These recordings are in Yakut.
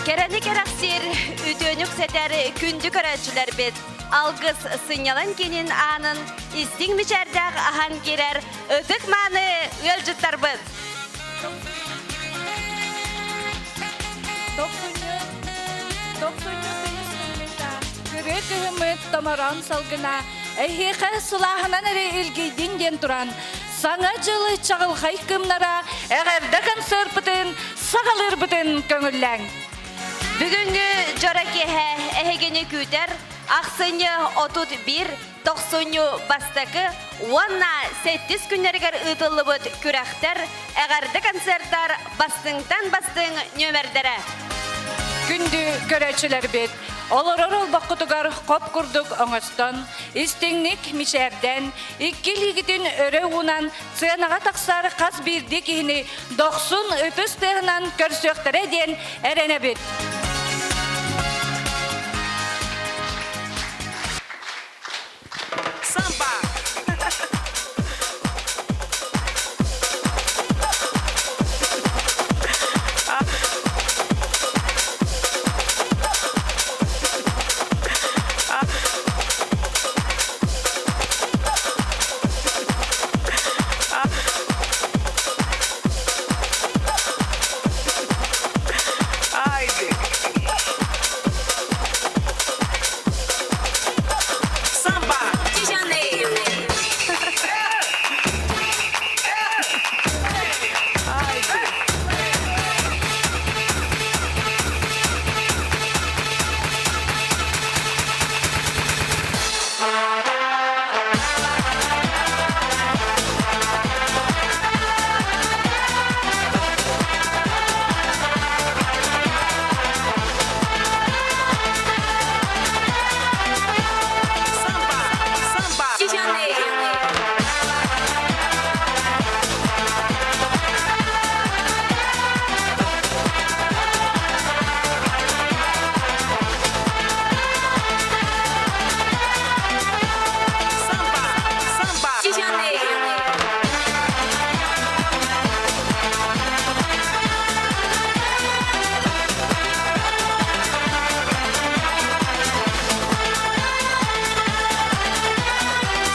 Кэрэни кэрэхсиир, үтүөнү үксэтэр күндү көрөөччүлэрбит, алгыс сынньалаҥ киинин аанын истиҥ мичээрдээх аһан киирэр ытык-мааны ыалдьыттарбыт! Тохсунньу, тохсунньу тыйыс тымныыта, кырыы кыһыммыт томороон салгына эһиэхэ сылааһынан эрэ илгийдин диэн туран, Саҥа дьылы чаҕылхай кымнара эҕэрдэ концерпытын саҕалыырбытын көҥүллээҥ. Бүгүҥҥү дьоро киэһэ эһигини күүтэр ахсынньы 31, тохсунньу бастакы уонна сэттис күннэригэр ыытыллыбыт күрэхтэр, эҕэрдэ концертар бастыҥтан бастыҥ нүөмэрдэрэ. Күндү көрөөччүлэрбит, олорор олбоххутугар хоп курдук оҥостон, истиҥник мичээрдэн, икки илиигитин өрө уунан сыанаҕа тахсар хас биирдии киһини дохсун ытыс тыаһынан көрсүөхтэрэ диэн эрэнэбит. Самба! Самба! Самба! Самба! Самба! Самба!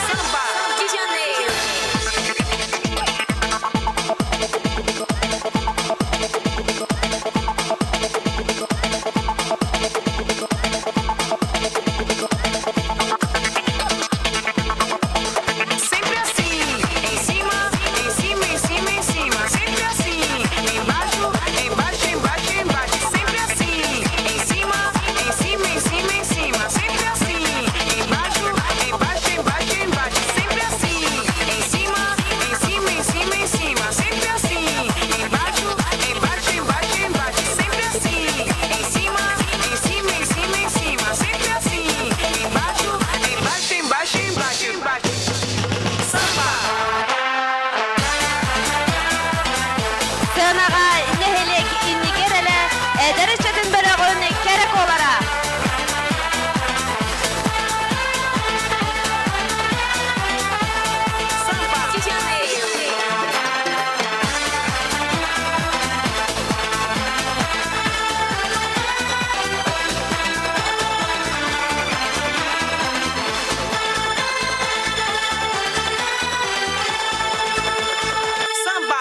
Самба! Sempre assim, em cima, em cima, em cima, em cima. Sempre assim, embaixo, embaixo, embaixo, embaixo. Sempre assim, em cima, em cima, em cima, em cima. Sempre assim, embaixo, embaixo, embaixo, embaixo. Sempre assim, em cima, em cima, em cima, em cima. Sempre assim, embaixo, embaixo, embaixo, embaixo. Sempre assim, em cima, em cima, em cima, em cima. Sempre assim, embaixo, embaixo, embaixo, embaixo, embaixo. Samba! Сыанаҕа нэһилиэк иннигэр элэ эдэр ыччатын бөлөҕүн кэрэ куолара. Самба! Самба!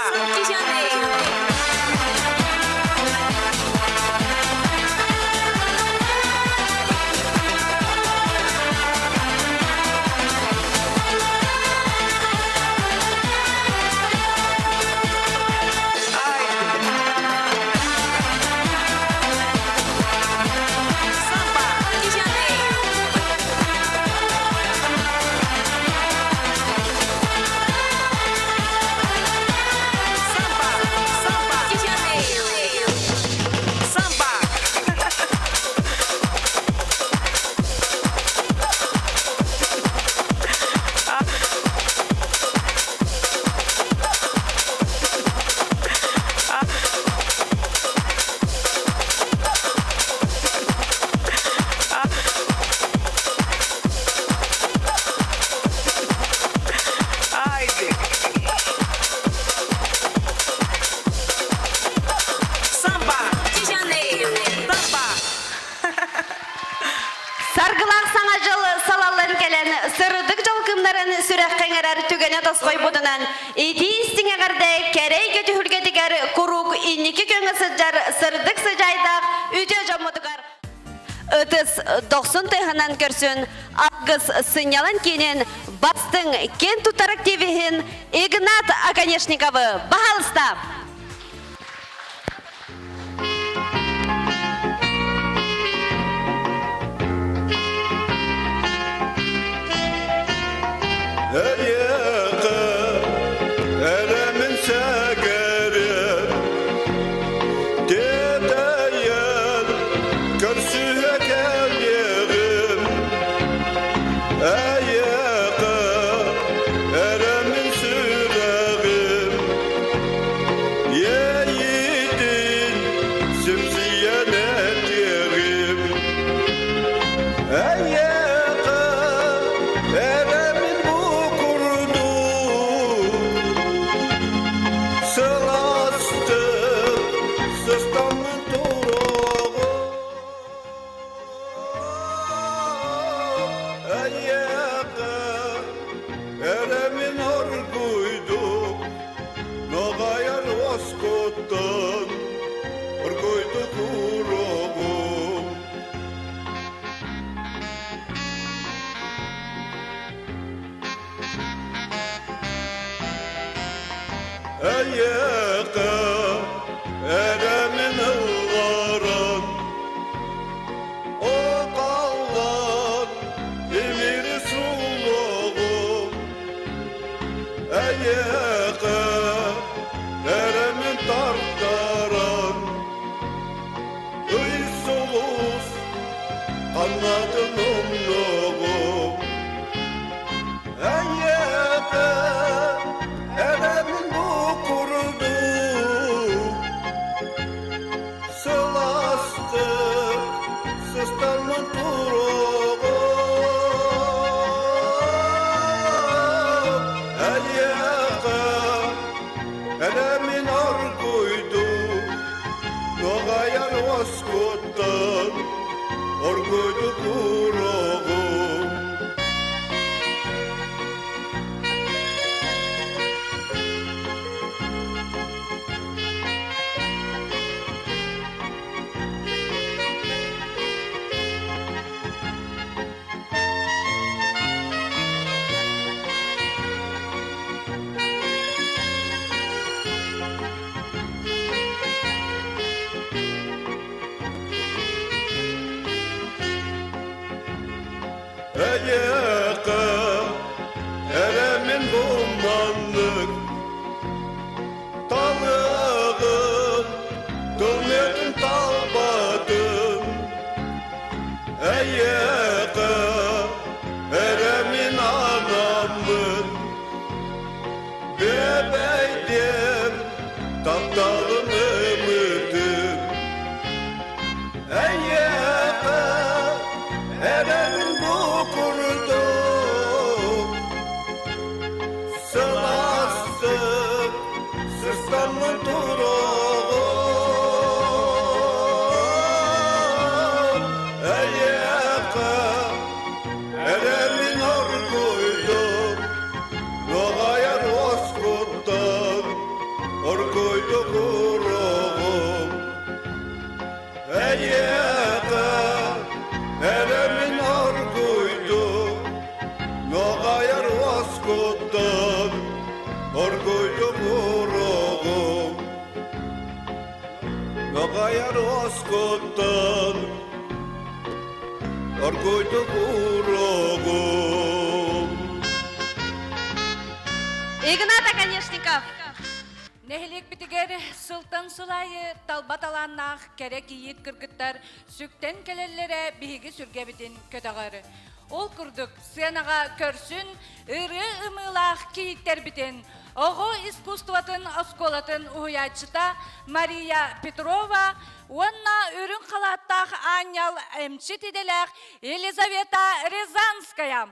үгэнэ тосхойбутунан итии истиҥ эҕэрдэ кэрэй түһүлгэтигэр куруук инники көҥө сылдьар сырдык сыдьаайдаах үтүө дьоммутугар ытыс дохсун тыаһынан көрсүн Алгыс сынньалаҥ киинин бастыҥ киэн туттар активиһин Игнат Оконешниковы баһаалыста! Эйиэхэ эрэмин сэгэрим, тиэтэйэн көрсүһэ кэлиэҕим. Эйиэхэ эрэмин сүрэҕим, иэйиитин сипсийэн этиэҕим. Эйиэхэ эрэмин бу курдук сылаастык сыстаммын туруоҕум. Эйиэхэ эрэмин оргуйдук ногайар уоскуттан оргуйдук уруогум. Эйиэхэ эрэмин ылларан, Окаллан имири суллугум. Эйиэхэ эрэмин тартаран, Ый сулус Канатын умнугум. Эйиэхэ эрэбин бу курдук сылаастык сыстаммын туругум. Эйиэхэ эрэмин оргуйдук нуҕайар уоскуттан оргуйдук уруогум. Эйиэхэ эрэмин бу маннык талыаҕым, тылмыатын талбатым. Эйиэхэ эрэмин анаммын, бүөбэйдиэм тапталым үмүтүм. Эйиэхэ эрэмин бу курдук сылаастык сыстаммын туруоҕум. Эйиэхэ эрэмин оргуйдук нуоҕайар уоскуттан оргуйдук уруоҕум. Эйиэхэ эрэмин оргуйдук нуоҕайар уоскуттан оргуйдук уруоҕум. Нуоҕайар уоскуттан оргуйдук уруоҕум. Игнат Оконешников. Нэһилиэкпитигэр сылтан сыл аайы талба талааннаах кэрэ кийиит кыргыттар сүктэн кэлэллэрэ биһиги сүргэбитин көтөҕөр. Ол курдук сыанаҕа көрсүн ырыа ымыылаах кийииттэрбитин оҕо искусствотын оскуолатын уһуйааччыта Мария Петрова уонна үрүҥ халааттаах аанньал эмчит идэлээх Елизавета Рязанская.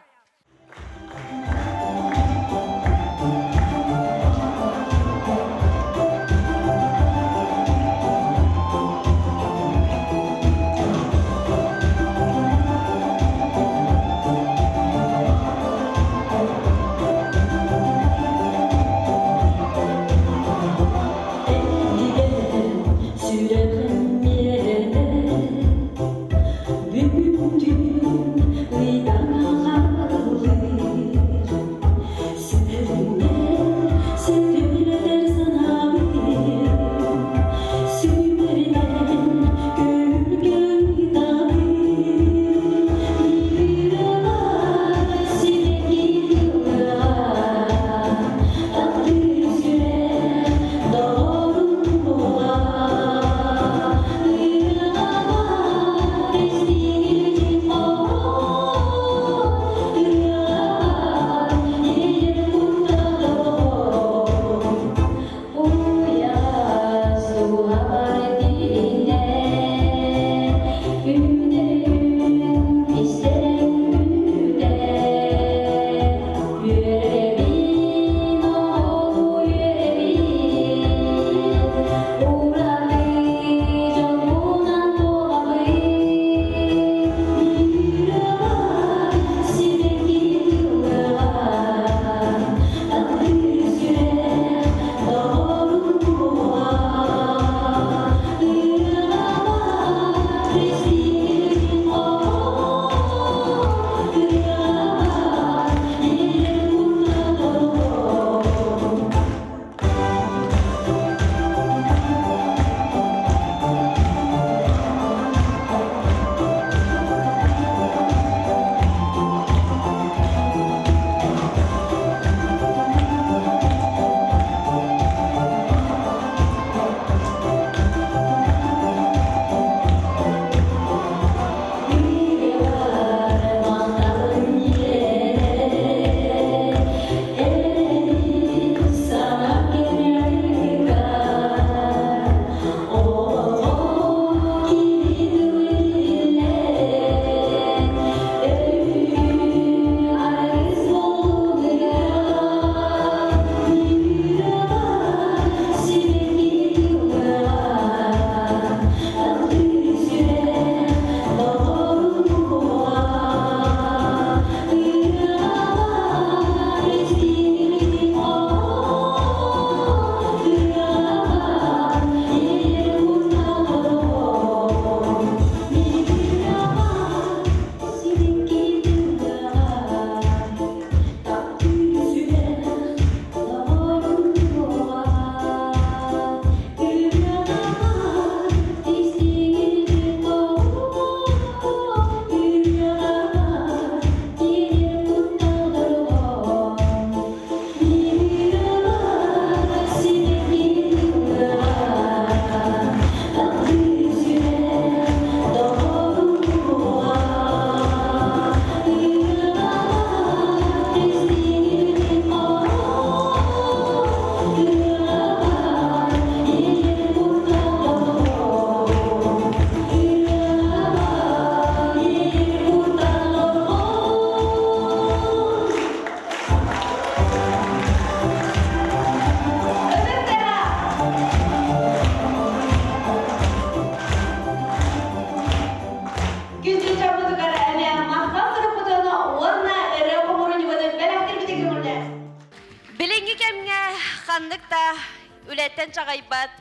үлэттэн чаҕыйбат,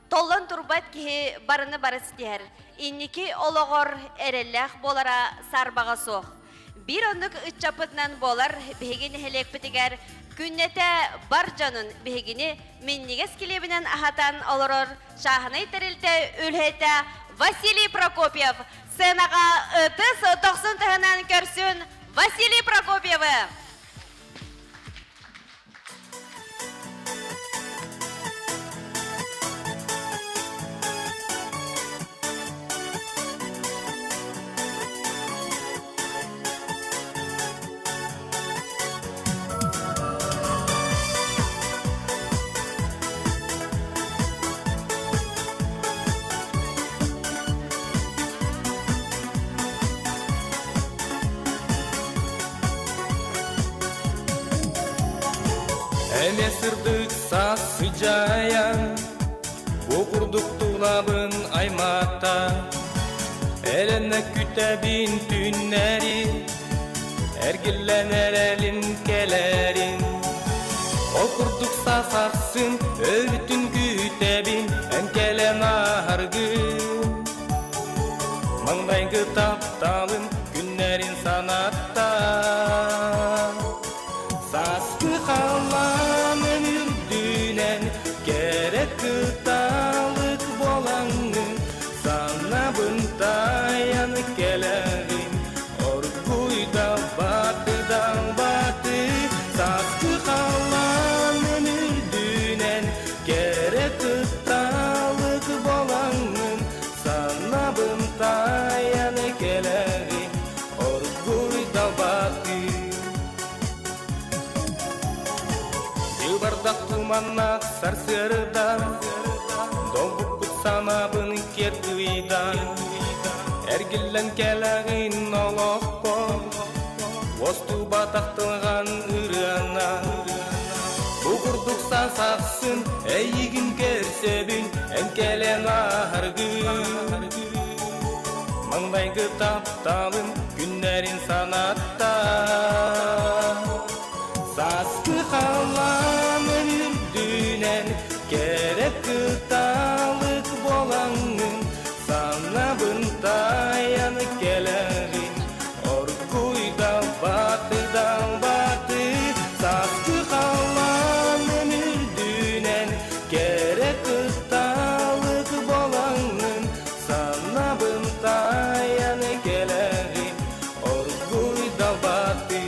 толлон турбат киһи барыны бары ситиһэр. Инники олоҕор эрэллээх буолара саарбаҕа суох. Биир оннук ыччаппытынан буолар биһиги нэһилиэкпитигэр күннэтэ бар дьонун биһигини минньигэс килиэбинэн аһатан олорор чааһынай тэрилтэ үлэһитэ Василий Прокопьев сценаҕа ытыс дохсун тыһынан көрсүн Василий Прокопьевы! Эмиэ сырдык саас сыдьаайан, бу курдук тулабын аймаата, Эрэнэ күтэбин түүннэри, эргиллэн эрэлин кэлэрин. Ол курдук саас ахсын өлүтүн күүтэбин, эн кэлэн ааһаргын. Маҥнайгы тапталым күннэрин санатта. Сааскы халлаанын үрдүнэн кэрэ кыталык буолаҥҥын санаабын таайан кэлэҕин оргуйда батыдан баты сааскы халлаанын үрдүнэн кэрэ кыталык буолаҥҥын санаабын таайан кэлэҕин оргуйда баты Дьыбардах туманнаах сарсыарда Долгуппут санаабын киэргийдан Эргиллэн кэлэҕин олоххо Уостубатах тылган ырыанан Бу курдук саас ахсын эйигин көрсөбүн Эн кэлэн ааһаргын Маҥнайгы тапталым күннэрин санатта Сааскы халлаан үрдүнэн кэрэ кыталык буолаҥҥын санаабын таайан кэлэҕин оргуйда батыдан баты сааскы халлаан үрдүнэн кэрэ кыталык буолаҥҥын санаабын таайан кэлэҕин оргуйда баты.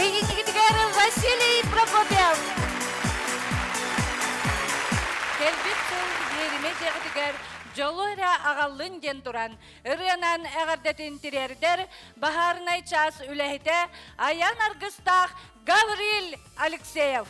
Эйигитигэр Василий Прокопьев! Кэлбит сыл биэримэ дьиэҕитигэр дьолу эрэ аҕаллын диэн туран, ырыанан эҕэрдэтин тириэрдэр баһаарынай чаас үлэһитэ айан аргыстаах Гаврил Алексеев.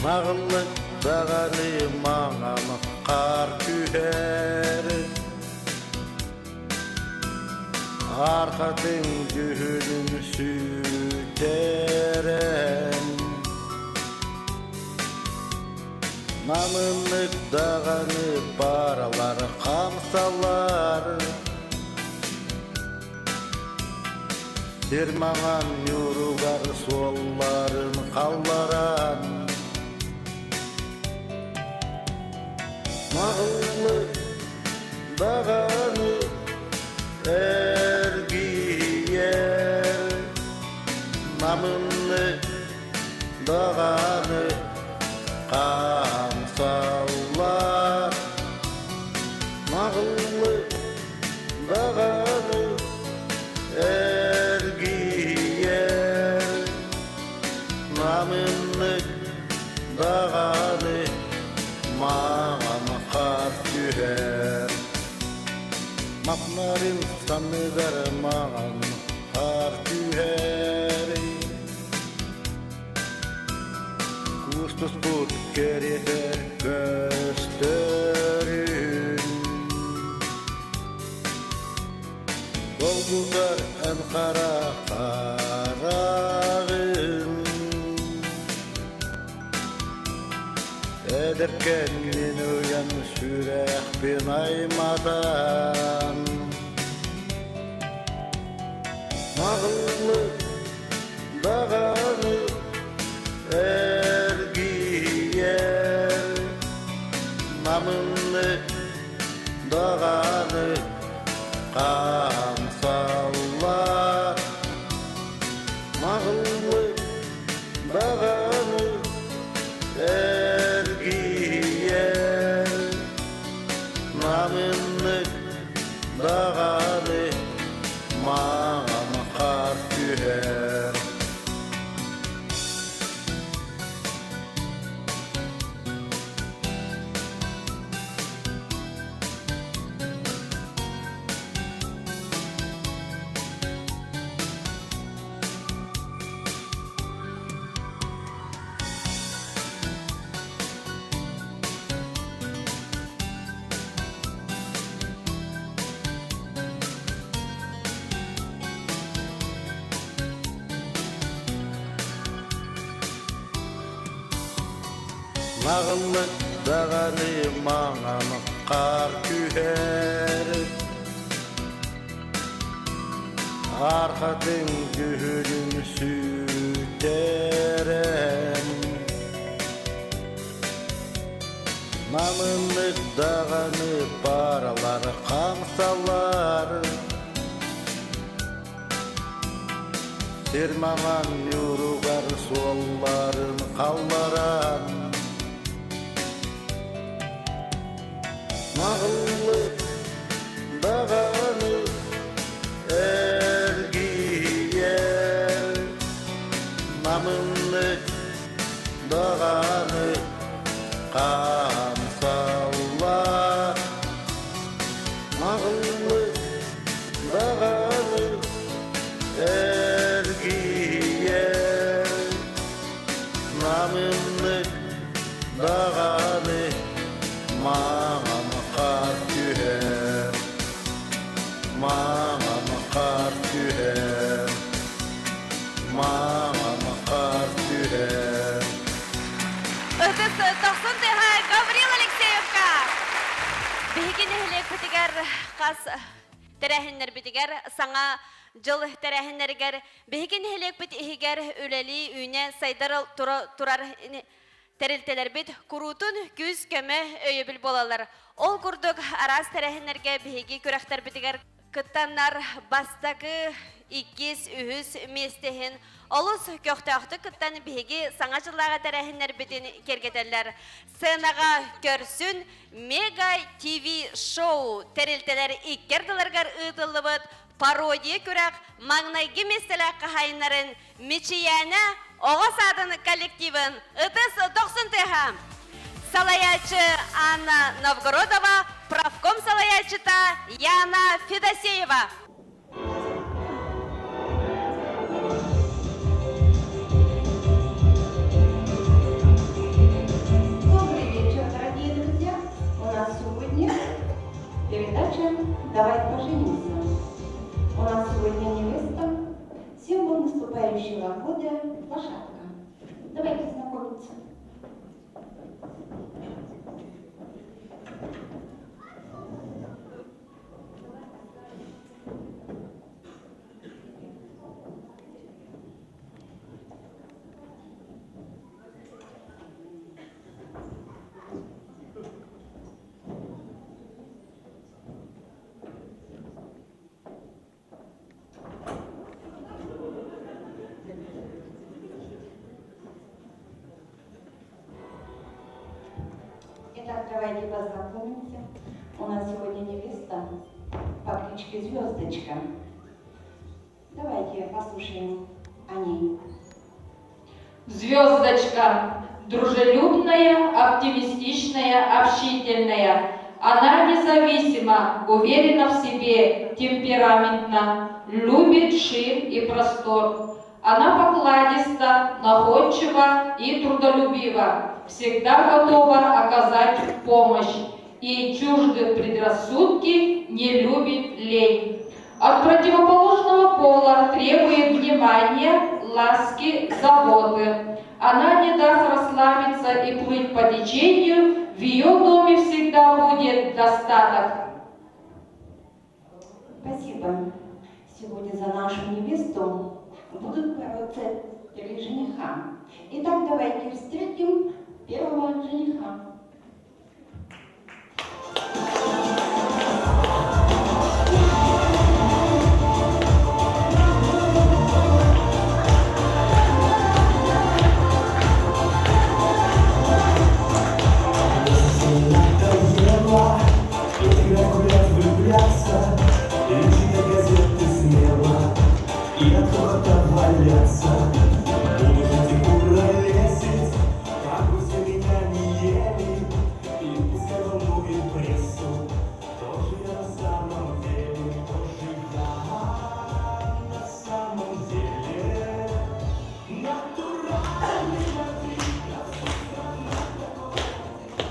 Наҕыллык даҕаны маҥан хаар түһэр Архатын дьүһүнүн сүтэрэн Намыннык даҕаны паралар хамсалар Сир маҥан ньууругар суолларын халларан Наҕыллык даҕаны эргийэр Намыннык даҕаны хаамсаллар Наҕыллык даҕаны эргийэр Намыннык даҕаны маҥан хаар түһэр. Мапнарын санныгар маҥан хаар түһэр. Кустуспут кэриэтэ көстөрүн. Долгутар эн хара хараҕын. Эдэркэн мин уйан сүрэхпин айматан Наҕыллык даҕаны эргийэр Намыннык даҕаны хаамсаллар Наҕыллык даҕаны эргийэр Намыннык даҕаны маҥан хаар түһэр. Наҕыллык даҕаны маҥан хаар түһэр Архатын күһүрүн сүтэрэн Намыннык даҕаны паралар хамсалар Сир маҥан ньууругар суолларын халларан Наҕыллык даҕаны эргийэр Намыннык даҕаны хаамсаллар Наҕыллык даҕаны эргийэр Намыннык даҕаны маҥан хаар түһэр Маҥан хаар түһэр Маҥан хаар түһэр Ытыс тохсун тыаһа Гаврил Алексеевка! Биһиги нэһилиэкпитигэр хас тэрээһиннэрбитигэр саҥа дьыл тэрээһиннэригэр биһиги нэһилиэкпит иһигэр үлэлии үүнэ сайдар турар тэрилтэлэрбит куруутун күүс-көмө өйөбүл буолаллар. Ол курдук араас тэрээһиннэргэ биһиги күрэхтэрбитигэр кыттаннар бастакы, иккис, үһүс миэстэ иһин олус көхтөөхтүк кыттан биһиги саҥа дьыллааҕы тэрээһиннэрбитин киэргэтэллэр. Сценаҕа көрсүн Мега ТВ шоу тэрилтэлэр икки ардыларыгар ыытыллыбыт пародия күрэх маҥнайгы миэстэлээх хаһаайыннарын Мичийээнэ оҕо саадын коллективын ытыс дохсун тыаһа. Салайааччы Анна Новгородова, профком салайааччыта Яна Федосеева. Добрый вечер, дорогие друзья! У нас сегодня передача «Давай поженимся». У нас сегодня невеста, символ наступающего года – лошадка. Давайте знакомиться. Итак, давайте познакомимся. У нас сегодня невеста по кличке Звездочка. Давайте послушаем о ней. Звездочка. Дружелюбная, оптимистичная, общительная. Она независима, уверена в себе, темпераментна, любит шир и простор. Она покладиста, находчива и трудолюбива, всегда готова оказать помощь. Ей чужды предрассудки, не любит лень. От противоположного пола требует внимания, ласки, заботы. Она не даст расслабиться и плыть по течению, в ее доме всегда будет достаток. Спасибо. Сегодня за нашу невесту будут бороться три жениха. Итак, давайте встретим первого жениха. Надоело играть, гулять, влюбляться, и читать газеты смело, и от хохота валяться. Буду жить и куролесить, как бы все меня не ели, и пускай волнует прессу. Кто же я на самом деле, кто же я на самом деле? Натуральный Мадрид, на всю страну.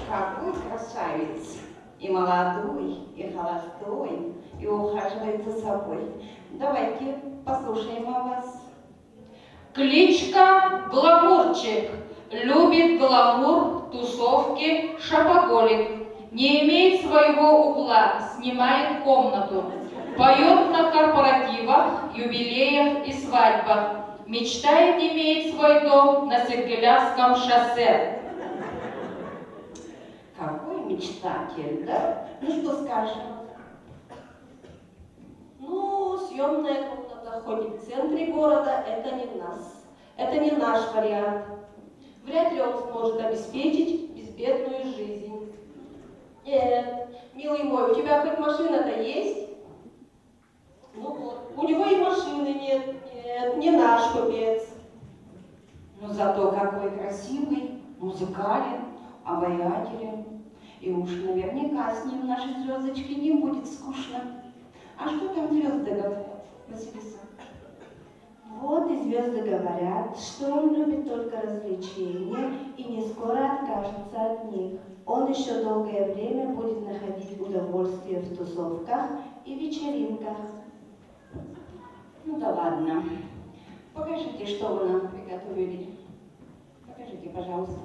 Какой красавец! И молодой, и холостой, и ухаживает за собой. Давайте послушаем о вас. Кличка Гламурчик. Любит гламур, тусовки, шопоголик. Не имеет своего угла, снимает комнату. Поет на корпоративах, юбилеях и свадьбах. Мечтает иметь свой дом на Сергелявском шоссе. Какой мечтатель, да? Ну что скажешь? Ну, съемная комната хоть и в центре города, это не нас. Это не наш вариант. Вряд ли он сможет обеспечить безбедную жизнь. Нет, милый мой, у тебя хоть машина-то есть? Ну вот, у него и машины нет. Нет, не наш купец. Но зато какой красивый, музыкален, обаятелен. И уж наверняка с ним нашей звездочке не будет скучно. А что там звезды говорят, Василиса? Вот и звезды говорят, что он любит только развлечения и не скоро откажется от них. Он еще долгое время будет находить удовольствие в тусовках и вечеринках. Ну да ладно. Покажите, что вы нам приготовили. Покажите, пожалуйста,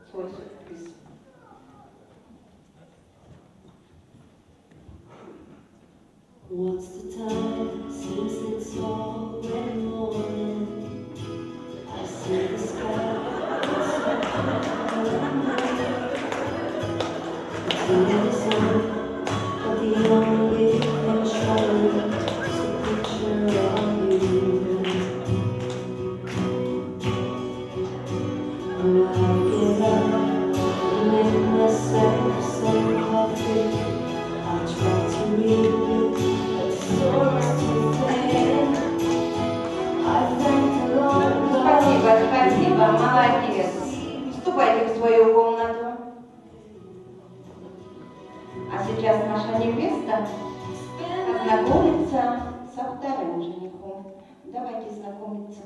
свой сюрприз. What's the time? Seems it's already morning. I see the sky. It's so clear and bright. The TV's on, but the only thing showing is a picture of you. Oh, I get up and make myself some coffee. I try to read it, but the story's too thin. I thank the Lord. Спасибо, спасибо, молодец. Ступайте в свою комнату. А сейчас наша невеста познакомится со вторым женихом. Давайте знакомиться.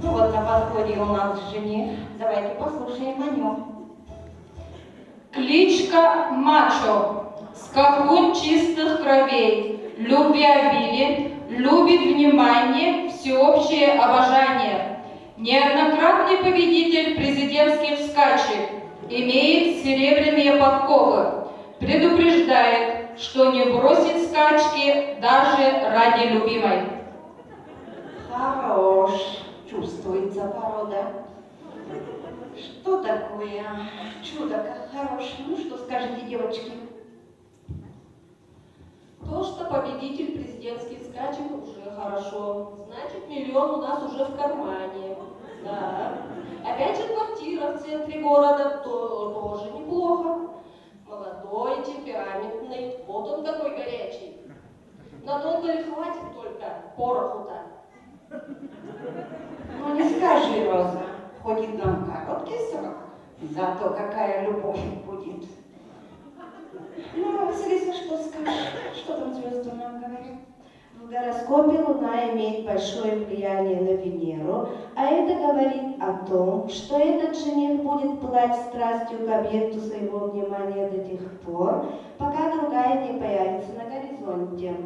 Ну вот на подходе у нас жених. Давайте послушаем о нем. Кличка Мачо. Скакун чистых кровей, любвеобилен, любит внимание, всеобщее обожание. Неоднократный победитель президентских скачек, имеет серебряные подковы. Предупреждает, что не бросит скачки даже ради любимой. Хорош, чувствуется порода. Что такое? Чудо, как хорош. Ну что скажете, девочки? То, что победитель президентских скачек, уже хорошо. Значит, миллион у нас уже в кармане. Да. Опять же, квартира в центре города то, тоже неплохо. Молодой, темпераментный. Вот он какой горячий. Надолго ли хватит только пороху-то? Ну не скажи, Роза, хоть и нам короткий срок, зато какая любовь будет. Ну, Василиса, что скажешь? Что там звезды нам говорят? В гороскопе Луна имеет большое влияние на Венеру, а это говорит о том, что этот жених будет пылать страстью к объекту своего внимания до тех пор, пока другая не появится на горизонте.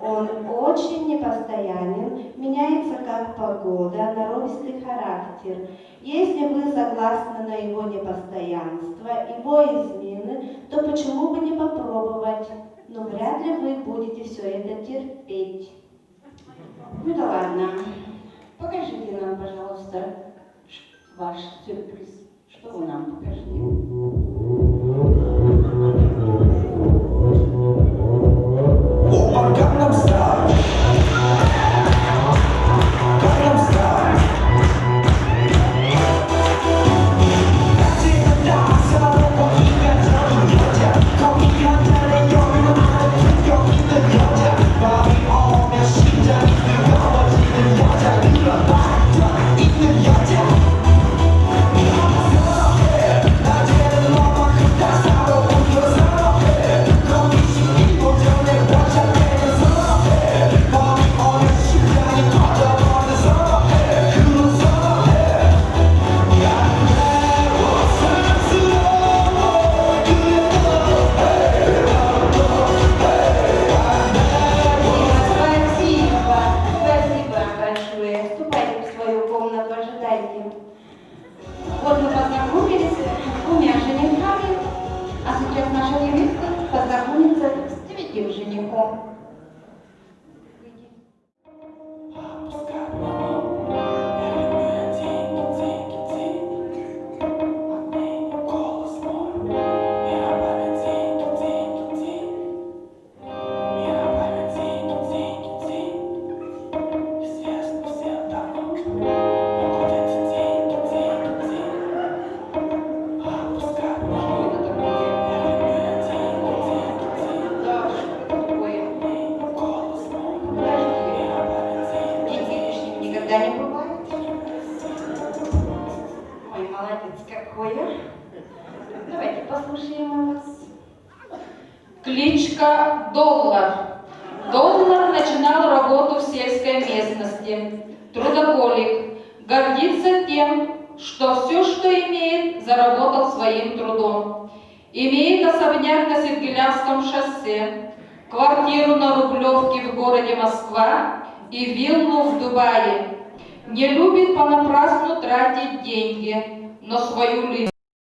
Он очень непостоянен, меняется как погода, норовистый характер. Если вы согласны на его непостоянство, его измены, то почему бы не попробовать? Но вряд ли вы будете все это терпеть. Ну да ладно. Покажите нам, пожалуйста, ваш сюрприз. Что вы нам покажете? 오빤 강남스타일 강남스타일 낮에는 따사로워 인간적인 여자 커피 한 잔에 여유를 아는 품격 있는 여자 밤이 오면 심장이 뜨거워지는 여자 그런 반전 있는 여자 낮에는 너만큼 따사로운 그런 사랑해 거기시 일곱 전에 원샷되는 사랑해 밤이 오면 심장이 터져버리는 사랑해 그런 사랑해 사랑스러워 Спасибо, спасибо большое. Ступайте в свою комнату, ожидайте. Вот мы познакомились с двумя женихами, а сейчас наша невеста познакомится с третьим женихом. Отпускай Я люблю я деньги, деньги, деньги Отныне голос мой Мира память, деньги, деньги, деньги Мира память, деньги, деньги, деньги Известно всем давно Могут эти деньги, деньги, деньги Отпускай Я люблю я деньги, деньги, деньги Да, что это такое? Отныне голос мой Подожди. Мира память, деньги, Деньги лишними никогда не бывает. Ой, молодец какой, а. Давайте послушаем вас. Кличка Доллар. Доллар начинал работу в сельской местности. Трудоголик. Гордится тем, что все, что имеет, заработал своим трудом. Имеет особняк на Сергелявском шоссе, квартиру на Рублевке в городе Москва и виллу в Дубае. Не любит понапрасну тратить деньги, но свою